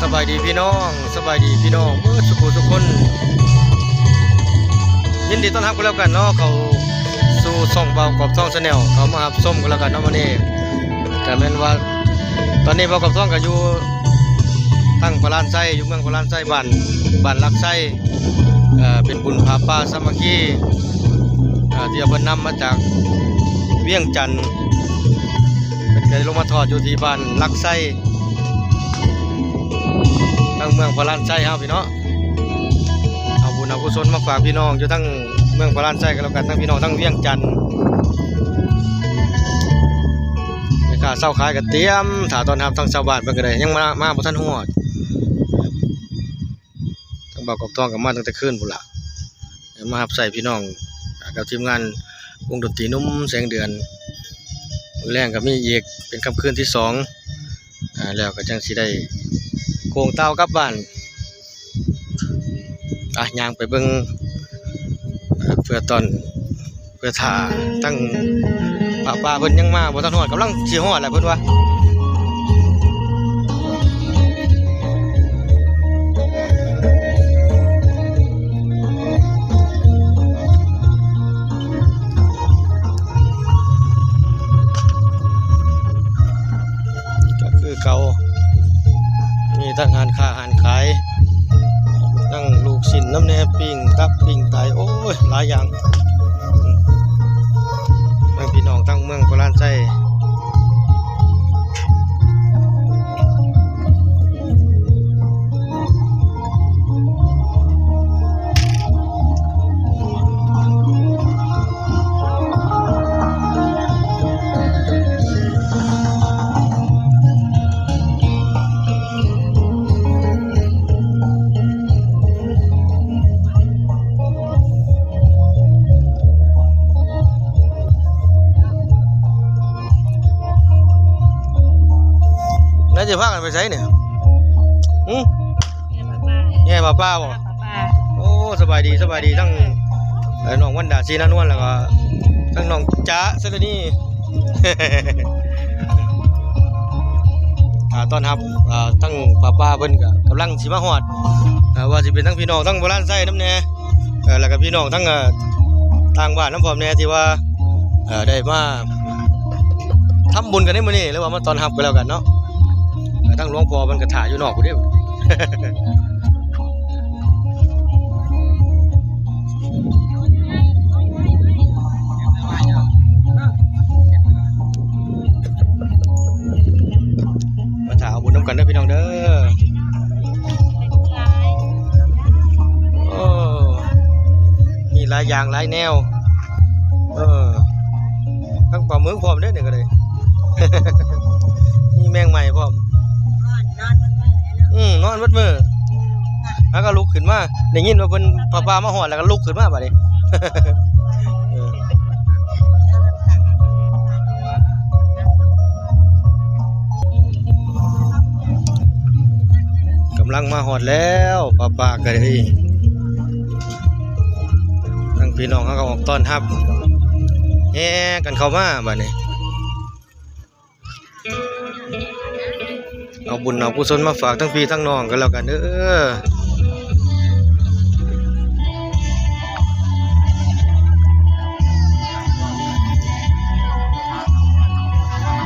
ສະບາຍດີພີ່ນ້ອງ ສະບາຍດີພີ່ນ້ອງເບິດສູ່ຜູ້ສູ່ຄົນ ຍິນດີຕ້ອນຮັບກັນແລ້ວກັນເນາະ ເຂົ້າສູ່ຊ່ອງບ່າວກອບທອງແຊນແນວ ເຂົ້າມາຮັບຊົມກັນແລ້ວກັນເນາະ. ມື້ນີ້ກະແມ່ນວ່າ ຕອນນີ້ບ່າວກອບທອງກະຢູ່ທາງພະລານໄຊ ຢູ່ເມືອງພະລານໄຊ ບ້ານ ບ້ານຫຼັກໄຊ ເອີ ເປັນບຸນຜ້າປ່າສາມັກຄີ ເອີ ທີ່ວ່າເພິ່ນນຳມາຈາກວຽງຈັນ ເພິ່ນກະໄດ້ລົງມາທອດຢູ່ທີ່ບ້ານຫຼັກໄຊ ທາງເມືອງພະລານໄຊເຮົາພີ່ນ້ອງ ເອົາບຸນເອົາກຸສົນມາຝາກພີ່ນ້ອງຢູ່ທາງເມືອງພະລານໄຊກັນແລ້ວກັນ ທັງພີ່ນ້ອງທາງວຽງຈັນ. ແມ່ຄ້າຊາວຂາຍກະຕຽມຖ້າຕ້ອນຮັບ ທາງຊາວບ້ານເພິ່ນກະໄດ້ ຍັງມາ ມາບໍ່ທັນຮອດ. ທາງບ່າວກອບທອງກະມາຕັ້ງແຕ່ຄືນພຸ້ນລະ ມາຮັບໃຊ້ພີ່ນ້ອງກັບທີມງານວົງດົນຕີໜຸ່ມແສງເດືອນ. ມື້ແລງກະມີອີກ ເປັນຄ່ຳຄືນທີສອງ ອາ ແລ້ວກະຈັ່ງຊິໄດ້ໂຄ້ງຕ່າວກັບບ້ານ. ອາ ຍ່າງໄປເບິ່ງ ອາ ເພື່ອຕ້ອນ ເພື່ອຖ້າ ທັງປ້າໆເພິ່ນຍັງມາບໍ່ທັນຮອດ ກຳລັງຊິຮອດແຫຼະເພິ່ນວ່າ ກະຄືເກົ່າ ມີທັງຮ້ານຄ້າຮ້ານຂາຍ ທັງລູກຊິ້ນນຳແດ່ ປີ້ງຕັບປີ້ງໄຕ ໂອ້ຍ ຫຼາຍຢ່າງ ທັງພີ່ນ້ອງທາງເມືອງພະລານໄຊ. ນາຍຊິພາກັນໄປໃສນີ້? ຫື? ແຍ່ປາປາ ແຍ່ປາປາບໍ່? ປາປາ ໂອ້ ສະບາຍດີ ສະບາຍດີ ທັງ ເອີ ນ້ອງວັນດາ ສີນານວນ ແລ້ວກະທັງນ້ອງຈາ ສະລະນີ ອ່າ ຕ້ອນຮັບ ອ່າ ທັງປ້າໆເພິ່ນກະກຳລັງຊິມາຮອດ ອ່າ ວ່າຊິເປັນທັງພີ່ນ້ອງທາງພະລານໄຊນຳແດ່ ເອີ ແລ້ວກະພີ່ນ້ອງທາງ ເອີ ຕ່າງບ້ານນຳພ້ອມແດ່ ທີ່ວ່າ ເອີ ໄດ້ມາທຳບຸນກັນໃນມື້ນີ້ ຫຼືວ່າມາຕ້ອນຮັບກັນແລ້ວກັນເນາະ. ເອີ ທາງຫຼວງພໍ່ເພິ່ນກະຖ້າຢູ່ນອກພຸ້ນເດ້. ມາຖ້າເອົາບຸນນຳກັນເດີພີ່ນ້ອງເດີ. ໂອ້ ມີຫຼາຍຢ່າງຫຼາຍແນວ ເອີ ທັງປາໝຶກພ້ອມເດ້ ນີ້ກະໄດ້ ມີແມງໄມ້ພ້ອມ. ນອນ ນອນເບິດມື້ ອືມ ນອນເບິດມື້ ແລ້ວກະລຸກຂຶ້ນມາ ໄດ້ຍິນວ່າເພິ່ນ ປ້າໆມາຮອດ ແລ້ວກະລຸກຂຶ້ນມາບາດນີ້ ເອີ ກຳລັງມາຮອດແລ້ວ ປ້າໆກະໄດ້ ທັງພີ່ນ້ອງເຮົາກະອອກຕ້ອນຮັບ ແຫ່ກັນເຂົ້າມາບາດນີ້. ເອົາບຸນເອົາກຸສົນມາຝາກທັງພີ່ທັງນ້ອງກັນແລ້ວກັນເດີ.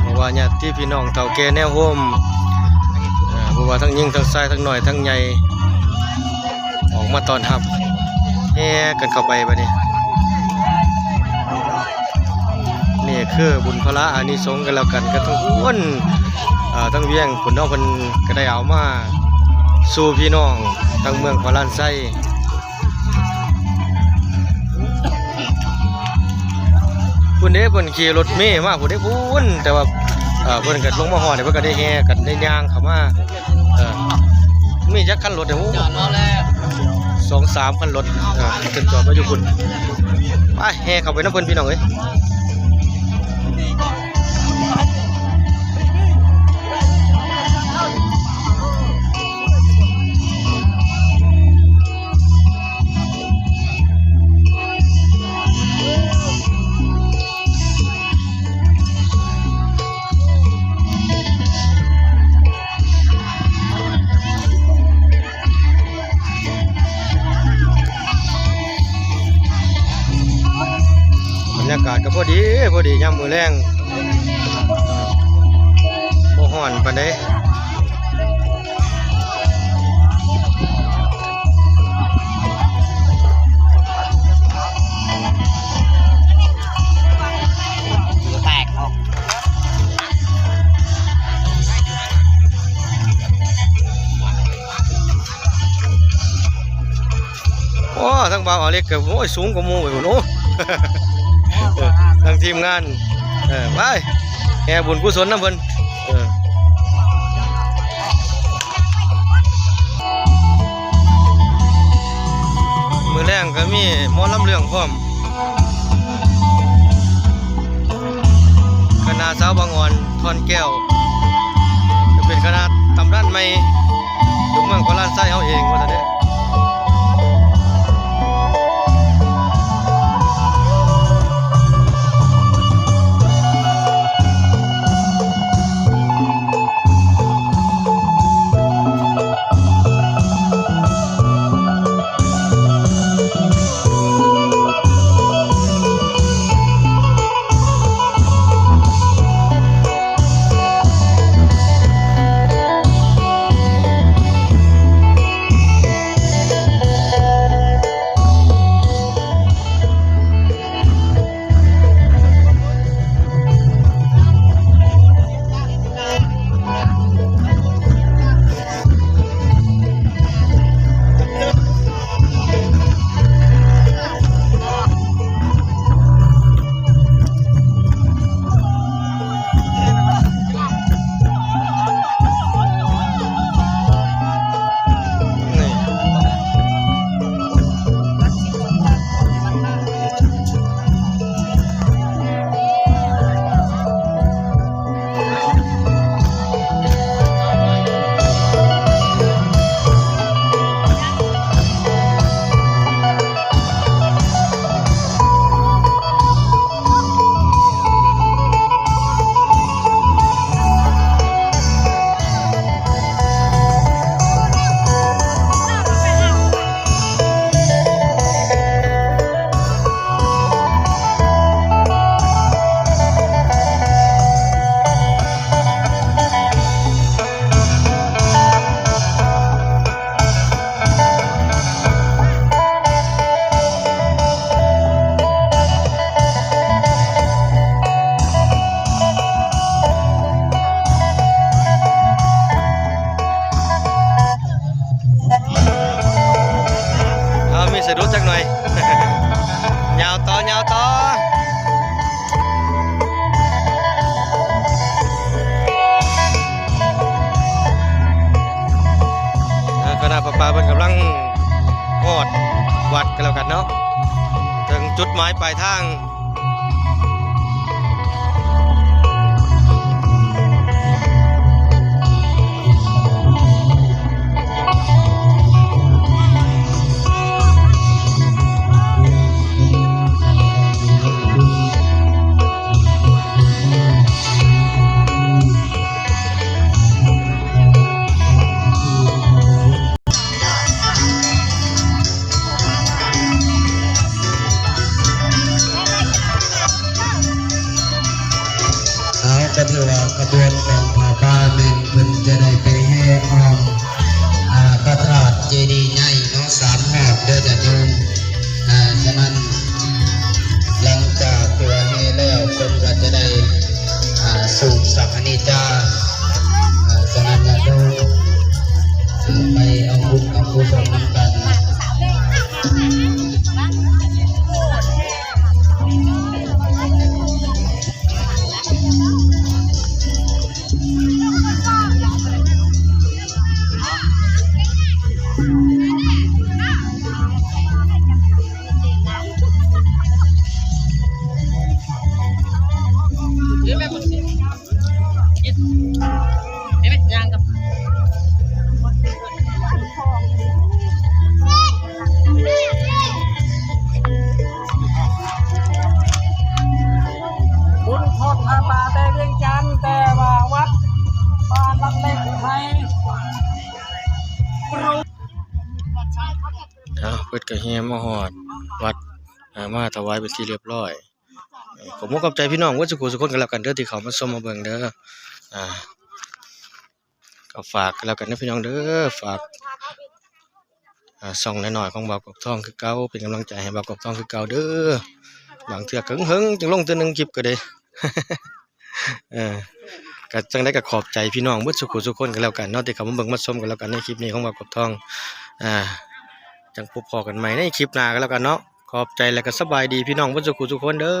ບໍ່ວ່າຍາດຕິພີ່ນ້ອງເຖົ້າແກ່ແນວໂຮມ ເອີ ບໍ່ວ່າທັງຍິງທັງຊາຍ ທັງນ້ອຍທັງໃຫຍ່ ອອກມາຕ້ອນຮັບ ແຫ່ກັນເຂົ້າໄປບາດນີ້. ນີ້ຄືບຸນພະລາອານິສົງກັນແລ້ວກັນ ກະທັງຄົນ ເອີ ທັງວຽງພຸ້ນເນາະ ເພິ່ນກະໄດ້ເອົາມາສູ່ພີ່ນ້ອງທາງເມືອງພະລານໄຊ. ພຸ້ນເດ້ ເພິ່ນຂີ່ລົດເມມາພຸ້ນເດ້ ພຸ້ນ ແຕ່ວ່າ ເອີ ເພິ່ນກະລົງມາຮອດ ເພິ່ນກະໄດ້ແຫ່ກັນ ໄດ້ຍ່າງເຂົ້າມາ ເອີ ມີຈັກຄັນລົດເດ? ໂອ້ ສອງສາມຄັນລົດ ເອີ ເພິ່ນຈອດມາຢູ່ພຸ້ນ. ໄປ ແຫ່ເຂົ້າໄປນຳເພິ່ນພີ່ນ້ອງເອີຍ. ເ ດີ ພໍດີຍາມມື້ແລງ ບໍ່ຮ້ອນປານໃດ. ໂອ້ ທາງບ່າວອາເລັກກໍ ໂອ້ຍ ສູງກວ່າໝູ່ໄປພຸ້ນ. ໂອ້ ທາງທີມງານ ເອີ ໄປແຫ່ບຸນກຸສົນນຳເພິ່ນ. ເອີ ມື້ແລງກໍມີໝໍລຳເລື່ອງພ້ອມ. ຄະນະສາວບາງອ່ອນ ທອນແກ້ວ ຈະເປັນຄະນະຕຳນານໃໝ່ຢູ່ເມືອງໂຄລານໄຊເຮົາເອງ ວ່າຊັ້ນເດ. ເອົາ ມີສະດຸດຈັກໜ່ອຍ. ຍາວຕໍ່ ຍາວຕໍ່. ອ່າ ຄະນະຜ້າປ່າເພິ່ນກຳລັງຮອດວັດກັນແລ້ວກັນເນາະ ເຖິງຈຸດໝາຍປາຍທາງ. ເອົາ ກໍຖືວ່າຂະບວນຂອງຜ້າປ່າແມ່ນເພິ່ນຈະໄດ້ໄປແຫ່ອ້ອມ ອ່າ ພະທາດເຈດີໃຫຍ່ເນາະ ສາມຮອບເດີຍາດໂຍມ. ອ່າ ສະນັ້ນ ຫຼັງຈາກທີ່ວ່າແຫ່ແລ້ວ ເພິ່ນກໍຈະໄດ້ ອ່າ ສູບສັກອານິດຈາ. ອ່າ ສະນັ້ນ ຍາດໂຍມ ອ່າ ໄປເອົາບຸນເອົາກຸສົນນຳກັນ. ບຸນທອດຜ້າປ່າແຕ່ວຽງຈັນ ແຕ່ວ່າວັດບ້ານຫຼັກເລັກໄທ ເອົາ ເພິ່ນກໍແຫ່ມາຮອດວັດ ເອົາ ມາຖວາຍເປັນທີ່ລຽບຮ້ອຍ. ເອີ ຂອບອົກຂອບໃຈພີ່ນ້ອງເບິດສູ່ຜູ້ສູ່ຄົນກັນແລ້ວກັນເດີ ທີ່ເຂົ້າມາຊົມມາເບິ່ງເດີ. ອ່າ ກໍຝາກກັນແລ້ວກັນເດີພີ່ນ້ອງເດີ ຝາກ ອ່າ ຊ່ອງນ້ອຍໆຂອງບ່າວກອບທອງຄືເກົ່າ ເປັນກຳລັງໃຈໃຫ້ບ່າວກອບທອງຄືເກົ່າເດີ. ບາງເທື່ອກໍເຫິງໆ ຈຶ່ງລົງເທື່ອໜຶ່ງຄລິບກໍໄດ້. ເອີ ກໍຈັ່ງໃດກໍຂອບໃຈພີ່ນ້ອງເບິດສູ່ຜູ້ສູ່ຄົນກັນແລ້ວກັນເນາະ ທີ່ເຂົ້າມາເບິ່ງມາຊົມກັນແລ້ວກັນໃນຄລິບນີ້ຂອງບ່າວກອບທອງ. ອ່າ ຈັ່ງພົບພໍ້ກັນໃໝ່ໃນຄລິບໜ້າກັນແລ້ວກັນເນາະ. ຂອບໃຈ ແລະ ກໍສະບາຍດີພີ່ນ້ອງເບິດສູ່ຜູ້ສູ່ຄົນເດີ.